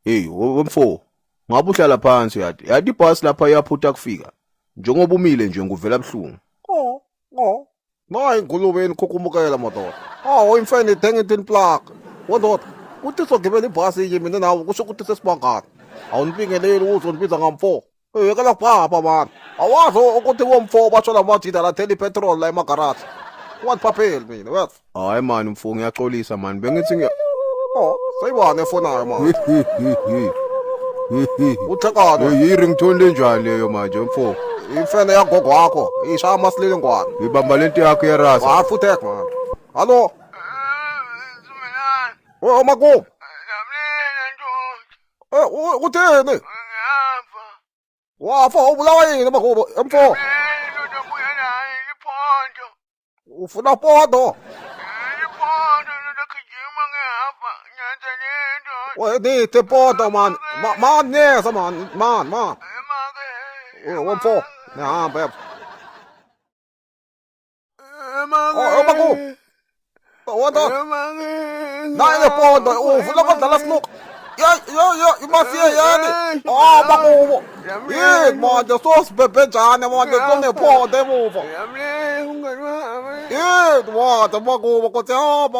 Hey, wemfo. Ngabe uhlala phansi yadi. Yadi ibhasi lapha iyaphutha kufika. Njengoba umile nje nguvela buhlungu. Oh, oh. Nayi ingulube enikhukhumukela madoda. Awu imfene ithenga into plug. Wendoda, uthi sogibela ibhasi inye mina nawe kusho ukuthi sesibangani. Awunibingeleli uzondibiza ngamfo. Yekela phapha mani. Awazi ukuthi womfo basho la majida lathela ipetrol la emagaraji. Ungandiphapheli mina, wethu. Hayi mani mfo ngiyaxolisa mani bengithi ngiya Oh, seyibani efonayo manje. Uthekane. Hey, i-ringtone lenjani leyo manje mfo? Imfene yagogo wakho ishaya amasililingwane. Ibamba lento yakho yerasa. Hayi futhi man. Hallo. Oh, makubo. Eh, uthini? Wafa ubulawa yini makubo? Mfo. Ufuna podo. Nithi podo man. Man neza man, man, man. Mfo, nihamba yebo. Oh, makubo. Wanda. Nayi le podo, ufuna ukudlala snook. Ya ya ya imafia yani. Ah makubo. Yini manje sosibhebhejane manje kunephondo emuva. Yini manje makubo kuthi hamba.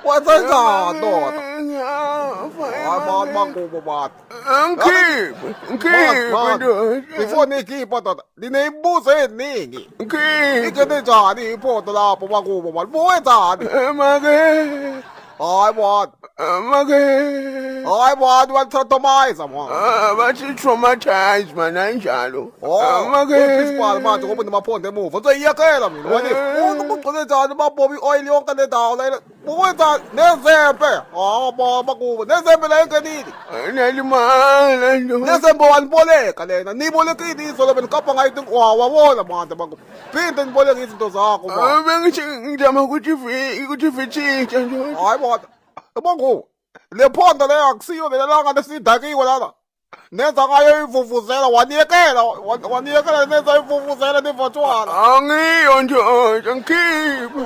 Wenzenjani ndoda? Hayi mani makubo mani. Angikhiphe, ngikhiphe ndoda. Before nikhipha ndoda, ninemibuzo eningi. Ngikhiphe. Ingene njani iphondo lapho makubo mani? Buwenzani? Make. Hayi mani. Make. Hayi mani wanithathomayiza mani. Bathi traumatize man anjalo. Oh, Make. principal manje ngoba nimaphondo emuva. Ngizoyiyekela mina. Wani ugcine njani babobi i-oil yonke le ndawo lena. Ukwenza nezembe. Hawu baba kubo. Nezembe la engenile. Nalimala ndoda. Nezembe waniboleka lena. Nibolekile izolo benikapha ngayo into wawabona manje bakubo. Phinde niboleke izinto zakho manje. Bengithi ngizama ukuthi ukuthi vitshintshe ndoda. Hayi bona. Bongo. Le phondo leyo akusiyo lela langa lesidakiwe lana. Nenza ngayo ivuvuzela waniyekela waniyekela nenza ivuvuzela nivatshwala. Angiyo ndoda ngikhiphe.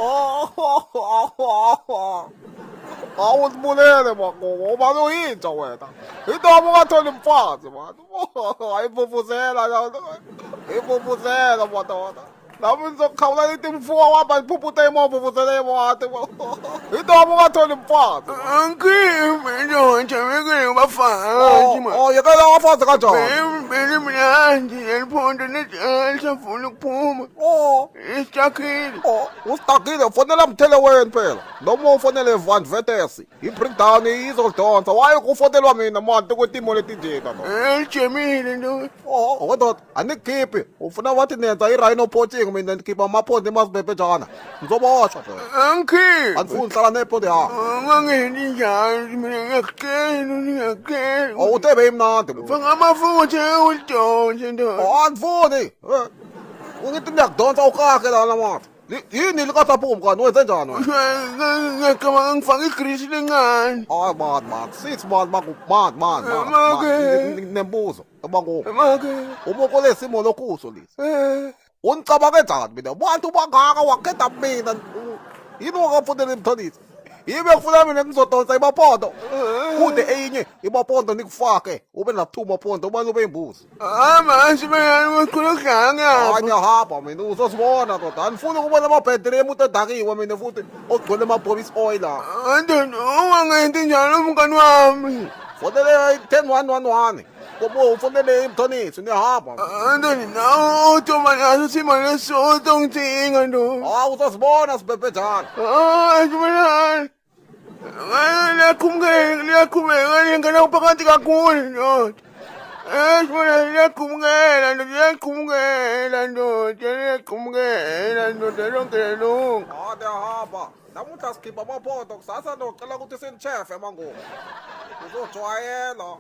Hawu usibulele magogo uba uyinja wena. Intoba ungatholi umfazi mani. Ivuvuzela ivuvuzela madoda. Nami ngizokhawula lithi mfuwa wahamba ngiphuphuta imoto vuvuzela imoto. Intoba ungatholi umfazi. Angikhiphe ndoda ngeke bafazi man. Oh, yekela abafazi kanjani? Beli mnandi leliphondo lisafuna ukuphuma. Oh. Isitakhile. Oh, ustakile fonela mthele wena phela. Noma ufonele Van Vetes. I-breakdown izodonsa. Why kufonelwa mina manje kwetimo letinjena no? Elijemile ndoda. Oh, wendoda, anikhiphi. Ufuna wathi nenza i-rhino poaching mina ngikhipha amaphondo emazibhebhejana. Ngizoboshwa phela. Angikhiphe. Andifuni ngihlala nephondo yakho. Ungangendi njalo mina ngiyakutshela ngiyakutshela. Oh, uthe beyimnandi. Faka amafutha ulidonse ndoda. Oh, andifuni. Ungithi ngiyakudonsa ukahle lana manje. Yini likasaphumi kanti wenze njani wena? Ngiyacabanga ngifake igrisi lencane. Hayi man man, sithi man man man man. Make. Nembuzo, bangu. Make. Uma kulesimo lokuso lesi. Eh. Unicabange njani mina? Bantu bangaka wakhetha mina. Yini wakafonela emthanisi? Yibe kufuna mina ngizodonsa imaphondo. Kude eyinye imaphondo nikufake ube na-two maphondo ubani ube imbuzi. Ah manje mina ngikhuluma Hayi ngapha. ngiyahamba mina uzosibona ndoda. Andifuni ukubona amabhedri emuntu edakiwe mina futhi ogcwele amabhobisi oil la. Ndoda ungangendi njalo mngani wami. Fonele 10111. Kobo ufonele imthonisi niyahamba. Ndoda nawe uthoma naso simo lesotho ngidinga ndoda. Hawu uzosibona sibhebhejana. Ah mina Liyakhumukela liyakhumeka lingena phakathi kakhulu ndoda. Eh mina liyakhumukela ndoda liyakhumukela ndoda liyakhumukela ndoda lonke lelunga. Hayi niyahamba. Namuhla sikhipha amaphondo kusasa ndocela ukuthi sinichefe mangoku. Uzojwayela.